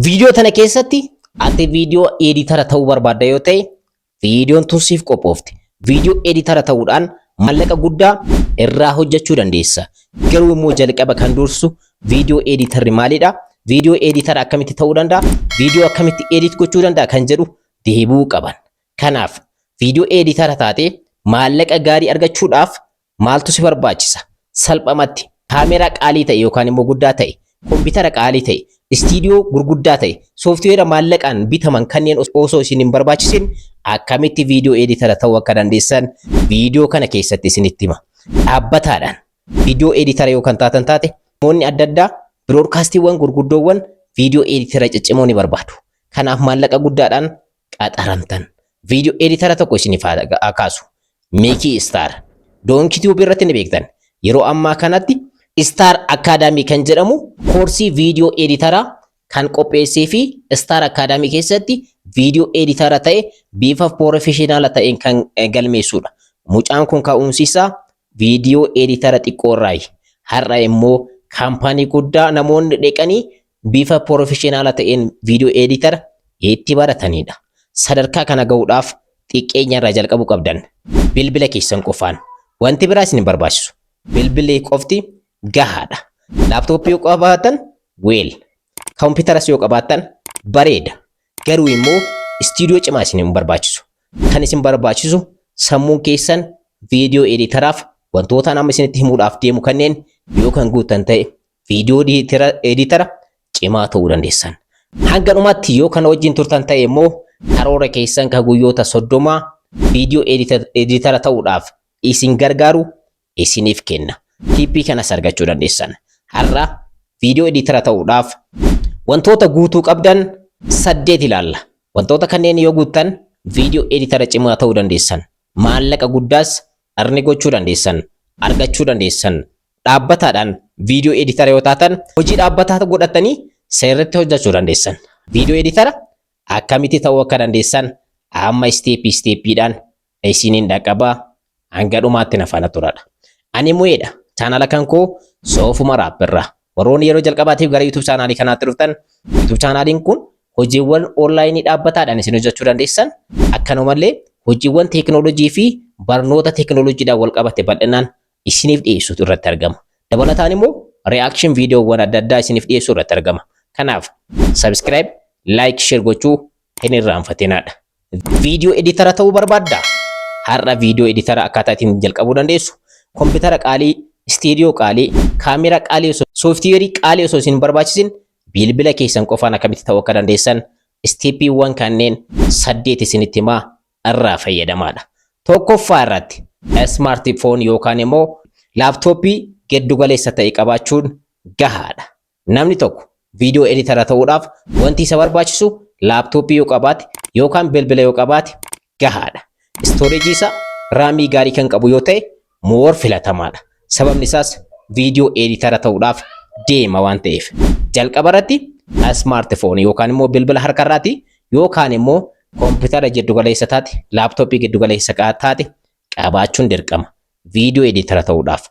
Viidiyoo tana keessatti ati viidiyoo editor ta'uu barbaadda yoo ta'e, viidiyoon tun siif qophoofte. Viidiyoo editor ta'uudhaan maallaqa guddaa irraa hojjechuu dandeessa. Garuu immoo jalqaba kan dursu viidiyoo editorri maalidha? Viidiyoo editor akkamitti ta'uu danda'a? Viidiyoo akkamitti edit gochuu danda'a kan jedhu deebuu qaban. Kanaaf viidiyoo editor taatee maallaqa gaarii argachuudhaaf maaltu si barbaachisa? Salphamatti kaameraa qaalii ta'e yookaan immoo guddaa ta'e, koompitara qaalii ta'e, istiidiyoo gurguddaa ta'e, sooftiweera maallaqaan bitaman kanneen osoo isin hin barbaachisin akkamitti viidiyoo editor ta'uu akka dandeessan viidiyoo kana keessatti isinitti hima. Dhaabbataadhaan viidiyoo editor yoo kan taatan taate, namoonni adda addaa biroodkaastiiwwan gurguddoowwan viidiyoo editor ciccimoo ni barbaadu. Kanaaf maallaqa guddaadhaan qaxaramtan. Viidiyoo editor tokko isiniif haa kaasu. Meekii Star. Donkey Tube irratti ni beektan. Yeroo ammaa kanatti Star Academy kan jedhamu koorsii viidiyoo editoraa kan qopheessee fi Star Academy keessatti viidiyoo editor ta'e bifa professional ta'een kan galmeessudha. Mucaan kun ka'umsi isaa viidiyoo editor xiqqoorraayi. Har'a immoo kaampaanii guddaa namoonni dhaqanii bifa professional ta'een viidiyoo editor itti baratanidha. Sadarkaa kana gahuudhaaf xiqqeenya irraa jalqabuu qabdan. Bilbila keessan qofaan. Wanti biraa isin hin barbaachisu. Bilbilli qofti gahaadha. Laaptooppii yoo qabaattan, well. Koompitaras yoo qabaattan bareeda. Garuu immoo istiidiyoo cimaa isin hin barbaachisu. Kan isin barbaachisu sammuun keessan viidiyoo editoraaf wantoota amma isinitti himuudhaaf deemu kanneen yoo kan guuttan ta'e, viidiyoo editor cimaa ta'uu dandeessan. Hanga dhumaatti yoo kana wajjin turtan ta'e immoo, karoora keessan kan guyyoota 30 viidiyoo editor ta'uudhaaf isin gargaaru isiniif kenna. Tiippii kanas argachuu dandeessan. Har'a viidiyoo editor ta'uudhaaf wantoota guutuu qabdan saddeet ilaalla. Wantoota kanneen yoo guuttan viidiyoo editor cimaa ta'uu dandeessan. Maallaqa guddaas earn gochuu dandeessan. Argachuu dandeessan. Dhaabbataadhaan viidiyoo editor yoo taatan, hojii dhaabbataa godhatanii seerratti hojjechuu dandeessan. Viidiyoo editor akkamitti ta'uu akka dandeessan amma step stepiidhaan isiniin dhaqqabaa, hanga dhumaatti na faana turadha. Ani Mu'eedha. Chaanala kan koo Soofuma Raapirraa. Warroonni yeroo jalqabaatiif gara YouTube chaanaalii kanaatti dhuftan, YouTube chaanaaliin kun hojiiwwan onlaayinii dhaabbataadhaan isin hojjechuu dandeessan, akkanumallee hojiiwwan teekinooloojii fi barnoota teekinooloojiidhaan wal qabate bal'inaan isiniif dhiyeessuutu irratti argama. Dabalataan immoo reaction viidiyoowwan adda addaa isiniif dhiyeessuu irratti argama. Kanaaf subscribe, like, share gochuu hin irraanfatinaadha. Viidiyoo editor ta'uu barbaaddaa? Har'a viidiyoo editor akkaataa ittiin jalqabuu dandeessu. Koompitara qaalii, istiidiyoo qaalii, kaameraa qaalii, sooftiweerii qaalii osoo isin barbaachisin bilbila keessan qofaan akkamitti ta'uu akka dandeessan stepiiwwan kanneen saddeet isinitti himaa, irraa fayyadamaadha. Tokkoffaa irratti smartphone yookaan immoo laaptooppii giddu galeessa ta'e qabaachuun gahaadha. Namni tokko viidiyoo editor ta'uudhaaf wanti isa barbaachisu laaptooppii yoo qabaate yookaan bilbila yoo qabaate gahaadha. Storage isaa RAMii gaarii kan qabu yoo ta'e more filatamaadha. Sababni isaas viidiyoo editor ta'uudhaaf deema waan ta'eef. Jalqaba irratti smartphone yookaan immoo bilbila harkarraati yookaan immoo koompitara giddu galeessa taate, laaptooppii giddu galeessa taate qabaachuun dirqama viidiyoo editor ta'uudhaaf.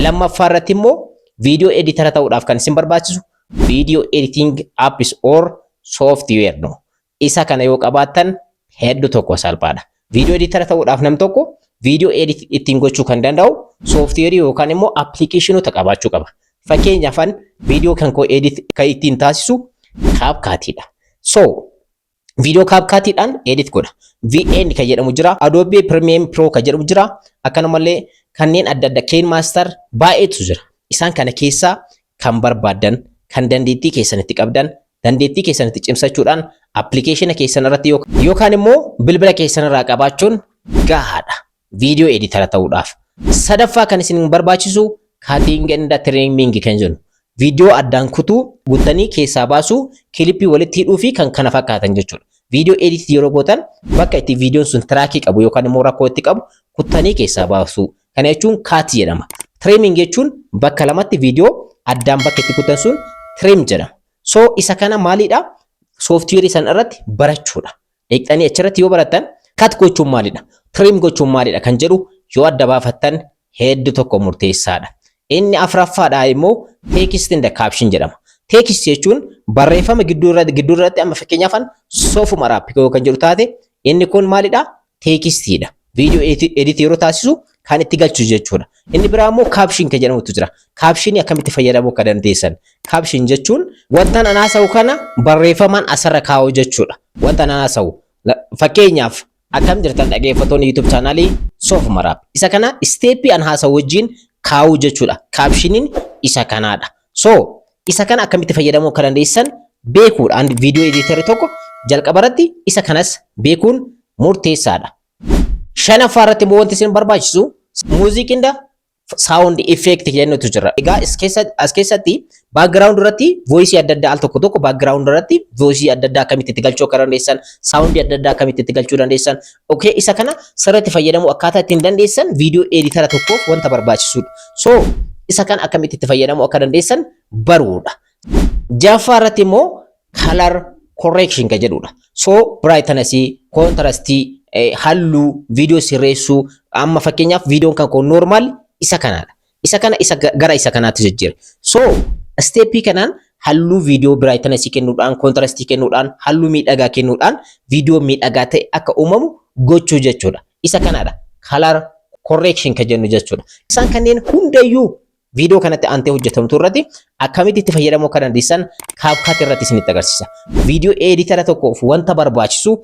Lammaffaa irratti immoo viidiyoo editor ta'uudhaaf kan isin barbaachisu video editing apps or software no. Isa kana yoo qabaattan hedduu tokko salphaadha. Viidiyoo editor ta'uudhaaf nam tokko viidiyoo edit ittiin gochuu kan danda'u sooftiweerii yookaan immoo appilikeeshinoota qabaachuu qaba. Fakkeenyaaf viidiyoo kan koo edit kan ittiin taasisu CapCutiidha. So viidiyoo CapCutiidhaan edit godha. VN kan jedhamu jira. Adobe Premiere Pro kan jedhamu jira. Akkanumallee kanneen adda addaa KineMaster baay'eetu jira. Isaan kana keessaa kan barbaaddan, kan dandeettii keessanitti qabdan, dandeettii keessanitti cimsachuudhaan appilikeeshina keessan irratti yookaan immoo bilbila keessan irraa qabaachuun gahaadha viidiyoo editor ta'uudhaaf. Sadaffaa kan isin barbaachisu cutting and trimming kan jennu. Viidiyoo addaan kutuu, guuttanii keessaa baasuu, kilipii walitti hidhuu fi kan kana fakkaatan jechuudha. Viidiyoo edit yeroo gootan bakka itti viidiyoon sun tiraakii qabu yookaan immoo rakkoo itti qabu kuttanii keessaa baasuu. Kana jechuun cut jedhama. Trimming jechuun bakka lamatti viidiyoo addaan bakka itti kutan sun trim jedhama. So isa kana maalidha? Sooftiweerii sana irratti barachuudha. Dhaqxanii achirratti yoo barattan, cut gochuun maalidha? Trim gochuun maalidha kan jedhu yoo adda baafattan hedduu tokko murteessaadha. Inni afuraffaadha immoo text and caption jedhama. Text jechuun barreeffama gidduu irratti amma fakkeenyaaf Soofuma Raap yoo kan jedhu taate, inni kun maalidha? Textiidha. Viidiyoo edit yeroo taasisu kan itti galchu jechuudha. Inni biraa immoo caption kan jedhamutu jira. Captionii akkamitti fayyadamuu akka dandeessan. Caption jechuun wanta an haasa'u kana barreeffamaan asirra kaa'u jechuudha. Wanta an haasa'u. Fakkeenyaaf, "Akkam jirtan dhaggeeffattoonni YouTube channelii Soofuma Raap." Isa kana stepii an haasa'u wajjin kaa'uu jechuudha. Captioniin isa kanaadha. So isa kana akkamitti fayyadamuu akka dandeessan beekuudha. Viidiyoo editorii tokko jalqaba irratti isa kanas beekuun murteessaadha. Shanaffaa irratti immoo wanti isin barbaachisu music and sound effect jennutu jira. Egaa as keessatti background irratti voice adda addaa, al tokko tokko background irratti voice adda addaa akkamitti itti galchuu akka dandeessan, sound adda addaa akkamitti itti galchuu dandeessan. Okay, isa kana sirriitti fayyadamuu akkaataa ittiin dandeessan viidiyoo editora tokkoof wanta barbaachisudha. So isa kana akkamitti itti fayyadamuu akka dandeessan baruudha. Ja'affaa irratti immoo color correction kan jedhudha. So brightness, contrast, halluu viidiyoo sirreessuu. Amma fakkeenyaaf viidiyoon kan kun normal isa kanaadha. Isa kana isa gara isa kanaatti jijjiira. So stepii kanaan halluu viidiyoo brightness kennuudhaan, contrast kennuudhaan, halluu miidhagaa kennuudhaan viidiyoo miidhagaa ta'e akka uumamu gochuu jechuudha. Isa kanaadha. Color correction kan jennu jechuudha. Isaan kanneen hundayyuu viidiyoo kanatti aantee hojjetamtu irratti akkamitti itti fayyadamuu akka dandeessan CapCut irratti isinitti agarsiisa. Viidiyoo editora tokkoof wanta barbaachisu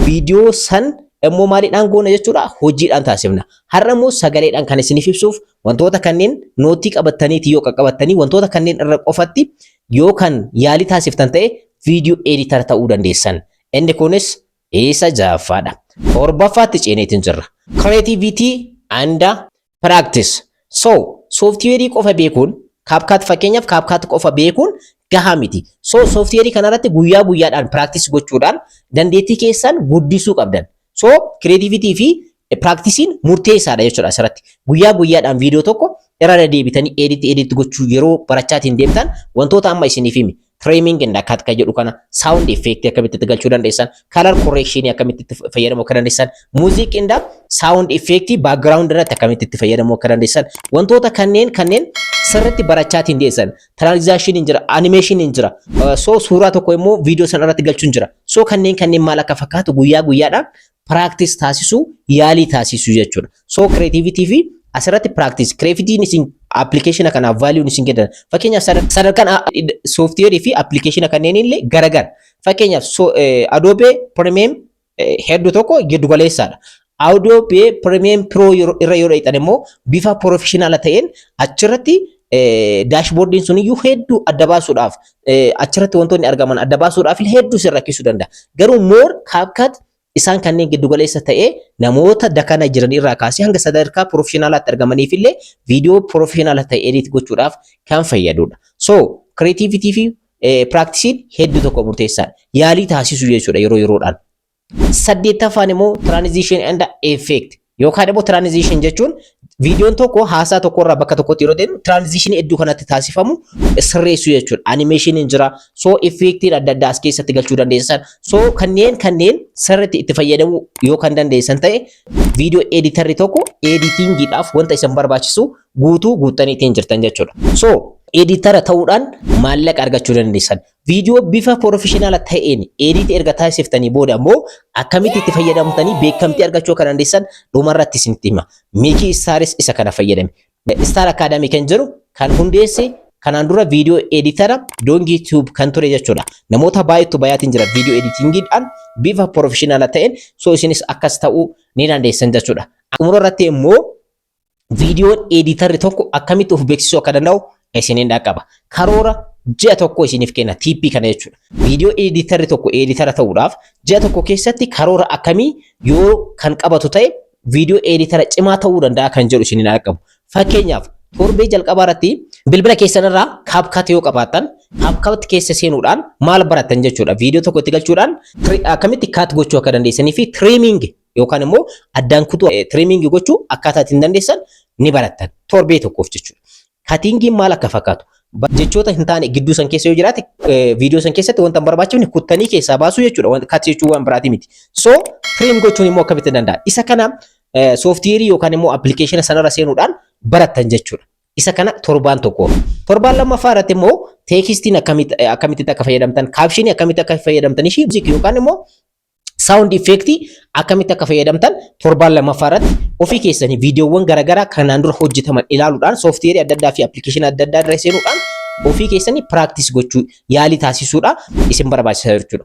viidiyoo san immoo maaliidhaan goona jechuudha? Hojiidhaan taasifna. Har'a immoo sagaleedhaan kan isiniif ibsuuf wantoota kanneen noteii qabattaniiti yoo qaqqabattanii, wantoota kanneen irra qofatti yoo kan yaalii taasiftan ta'e, viidiyoo editora ta'uu dandeessan. Inni kunis isa ja'affaadha. Torbaffaatti ceeneetiin jirra. Creativity and practice. So softwareii qofa beekuun, CapCut fakkeenyaaf CapCut qofa beekuun gahaa miti. So softwareii kanarratti guyyaa guyyaadhaan practice gochuudhaan dandeettii keessan guddisuu qabdan. So creativity fi practiceiin murteessaadha jechuudha asirratti. Guyyaa guyyaadhaan viidiyoo tokko irra deddeebitanii edit edit gochuu yeroo barachaatiin deemtan, wantoota amma isiniif himi. Trimming and cut kan jedhu kana, sound effect akkamitti itti galchuu dandeessan, color correction akkamitti itti fayyadamuu akka dandeessan, music and sound effect background irratti akkamitti itti fayyadamuu akka dandeessan, wantoota kanneen kanneen sirriitti barachaatiin deessan. Transition hin jira, animation hin jira. So suuraa tokko immoo viidiyoo sana irratti galchuun jira. So kanneen kanneen maal akka fakkaatu guyyaa guyyaadhaan practice taasisuu, yaalii taasisuu jechuudha. So creativity fi asirratti practice, creativityn isin application kanaaf value isin kennan. Fakkeenyaaf, sadarkaan software fi application kanneen illee garagara. Fakkeenyaaf, Adobe Premiere hedduu tokko giddu galeessaadha. Adobe Premiere Pro irra yeroo dhiqan immoo bifa professional ta'een achirratti dashboardiin sun iyyuu hedduu adda baasuudhaaf, achirratti wantoonni argaman adda baasuudhaaf hedduu sin rakkisuu danda'a. Garuu more CapCut isaan kanneen giddu galeessa ta'ee namoota dakana jiran irraa kaasee hanga sadarkaa professionalaatti argamaniif illee viidiyoo professional ta'e edit gochuudhaaf kan fayyadudha. So creativity fi practiceiin hedduu tokko murteessaadha. Yaalii taasisuu jechuudha yeroo yeroodhaan. Saddeettaffaan immoo transition and effect yookaan immoo transition jechuun viidiyoon tokko haasaa tokko irraa bakka tokkotti yeroo deemu transition iddoo kanatti taasifamu sirreessuu jechuudha. Animationiin jira. So effectiin adda addaa as keessatti galchuu dandeessan. So kanneen kanneen sirriitti itti fayyadamuu yoo kan dandeessan ta'e, viidiyoo editorri tokko editingiidhaaf wanta isin barbaachisu guutuu guuttanii ittiin jirtan jechuudha. So editora ta'uudhaan maallaqa argachuu dandeessan. Viidiyoo bifa professional ta'een edit erga taasiftanii booda immoo akkamitti itti fayyadamtanii beekamtii argachuu akka dandeessan dhumarratti isinitti hima. Miikii Istaaris isa kana fayyadame. Star Academy kan jedhu kan hundeesse kanaan dura viidiyoo editora Doongii Tube kan ture jechuudha. Namoota baay'eetu bayaatiin jira viidiyoo editingiidhaan bifa professional ta'een. So isinis akkas ta'uu ni dandeessan jechuudha. Xumura irratti immoo viidiyoon editorri tokko akkamitti of beeksisuu akka danda'u isiniin dhaqqaba. Karoora ji'a tokko isiniif kenna tipii kana jechuudha. Viidiyoo editorri tokko editora ta'uudhaaf ji'a tokko keessatti karoora akkamii yoo kan qabatu ta'e viidiyoo editora cimaa ta'uu danda'a kan jedhu isiniin dhaqqabu. Fakkeenyaaf, torbee jalqabaa irratti bilbila keessan irraa CapCut yoo qabaattan, CapCut keessa seenuudhaan maal barattan jechuudha. Viidiyoo tokko itti galchuudhaan akkamitti cut gochuu akka dandeessanii fi trimming yookaan immoo addaan kutuu, trimming gochuu akkaataa ittiin dandeessan ni barattan torbee tokkoof jechuudha. Cuttingiin maal akka fakkaatu, jechoota hin taane gidduu san keessa yoo jiraate, viidiyoo san keessatti wanta hin barbaachifne kuttanii keessaa baasuu jechuudha. Cut jechuun waan biraati miti. So trim gochuun immoo akkamitti danda'a? Isa kana softwareii yookaan immoo applicationa sanarra seenuudhaan barattan jechuudha. Isa kana torbaan tokko. Torbaan lammaffaa irratti immoo Textiin akkamitti akka fayyadamtan, captionii akkamitti akka fayyadamtanii fi music yookaan immoo sound effectii akkamitti akka fayyadamtan torbaan lammaffaa irratti ofii keessanii viidiyoowwan garaagaraa kanaan dura hojjetaman ilaaluudhaan, softwareii adda addaa fi applicationii adda addaa irra seenuudhaan ofii keessanii practice gochuu, yaalii taasisuudha isin barbaachisa jechuudha.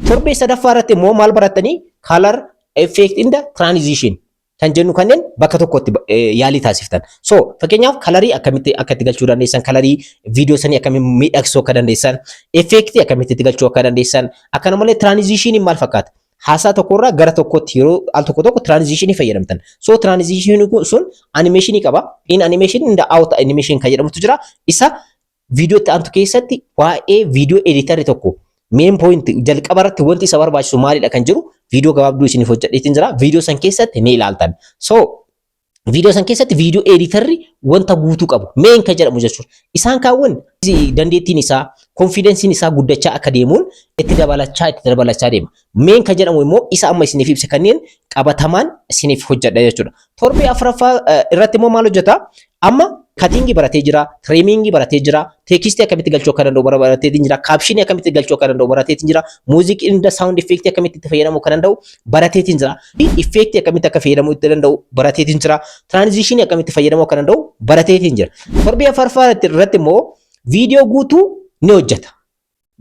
Torbee sadaffaa irratti immoo maal barattanii? Color, effect and transition kan jennu kanneen bakka tokkotti yaalii taasiftan. So fakkeenyaaf colorii akkamitti akka itti galchuu dandeessan, colorii viidiyoo sanii akkamitti miidhagsuu akka dandeessan, effectii akkamitti itti galchuu akka dandeessan, akkanumallee transitioniin maal fakkaata? Haasaa tokkorraa gara tokkotti yeroo al tokko tokko transitionii fayyadamtan. So transitionii sun animationii qaba. In animation and out animation kan jedhamutu jira. Isa viidiyoo itti aantu keessatti waa'ee viidiyoo editorri tokko main point jalqaba irratti wanti isa barbaachisu maalidha kan jiru viidiyoo gabaabduu isiniif hojjedheetiin jira. Viidiyoo san keessatti ni ilaaltan. So viidiyoo san keessatti viidiyoo editorri wanta guutuu qabu main kan jedhamu jechuudha. Isaan kaawwan dandeettiin isaa, confidenceiin isaa guddachaa akka deemuun itti dabalachaa itti dabalachaa deema. Main kan jedhamu immoo isa amma isiniif ibsa kanneen qabatamaan isiniif hojjedha jechuudha. Torbee afuraffaa irratti immoo maal hojjeta? Amma cuttingii baratee jira, trimmingii baratee jira, textii akkamitti galchuu akka danda'u baratee jira, captionii akkamitti galchuu akka danda'u baratee jira, music and sound effectii akkamitti itti fayyadamuu akka danda'u baratee jira, effectii akkamitti akka fayyadamuu itti danda'u baratee jira, transitionii akkamitti fayyadamuu akka danda'u baratee jira. Torbee afuraffaa irratti immoo viidiyoo guutuu ni hojjeta.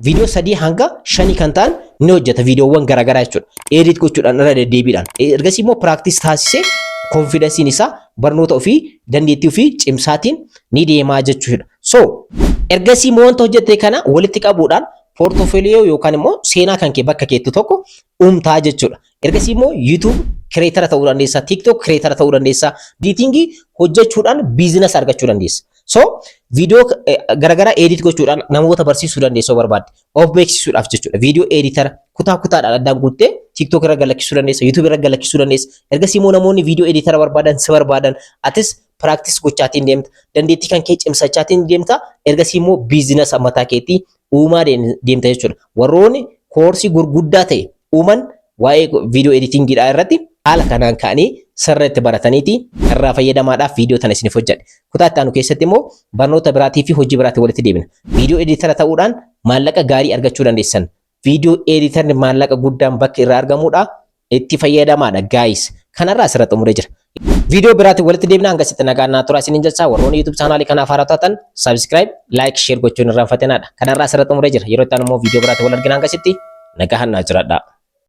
Viidiyoo 3 hanga 5 kan ta'an ni hojjeta, viidiyoowwan garaagaraa jechuudha. Edit gochuudhaan irra deddeebiidhaan. Ergasii immoo practice taasisee confidenceiin isaa barnoota ofii, dandeettii ofii cimsaatiin ni deemaa jechuudha. So ergasii immoo wanta hojjette kana walitti qabuudhaan portfolio yookaan immoo seenaa kan kee bakka keettu tokko uumtaa jechuudha. Ergasii immoo YouTube creatora ta'uu dandeessa, TikTok creatora ta'uu dandeessa, editingii hojjechuudhaan business argachuu dandeessa. So viidiyoo garaagaraa edit gochuudhaan namoota barsiisuu dandeessa yoo barbaadde, of beeksisuudhaaf jechuudha. Viidiyoo editora kutaa kutaadhaan addaan guuttee TikTok irra galakkisuu dandeessa, YouTube irra galakkisuu dandeessa. Ergasii immoo namoonni viidiyoo editora barbaadan si barbaadan, atis practice gochaatiin deemta. Dandeettii kan kee cimsachaatiin deemta. Ergasii immoo business mataa keetii uumaa deemta jechuudha. Warroonni koorsii gurguddaa ta'e uuman waa'ee viidiyoo editingiidhaa irratti haala kanaan ka'anii sirriitti barataniiti irraa fayyadamaadhaaf viidiyoo tana isiniif hojjedhe. Kutaa itti aanu keessatti immoo barnoota biraatii fi hojii biraatii walitti deebina. Viidiyoo editora ta'uudhaan maallaqa gaarii argachuu dandeessan. Viidiyoo editorri maallaqa guddaan bakka irraa argamudha. Itti fayyadamaadha, guys. Kanarraa asirratti xumuree jira. Viidiyoo biraatiin walitti deebina, hanga sitti nagaan naa tura isiniin jechaa, warroonni YouTube channelii kanaaf haaraa taatan subscribe, like, share gochuun irraanfatinaadha. Kanarraa asirratti xumuree jira. Yeroo itti aanu immoo viidiyoo biraatiin wal argina, hanga sitti nagaan naa jiraadha.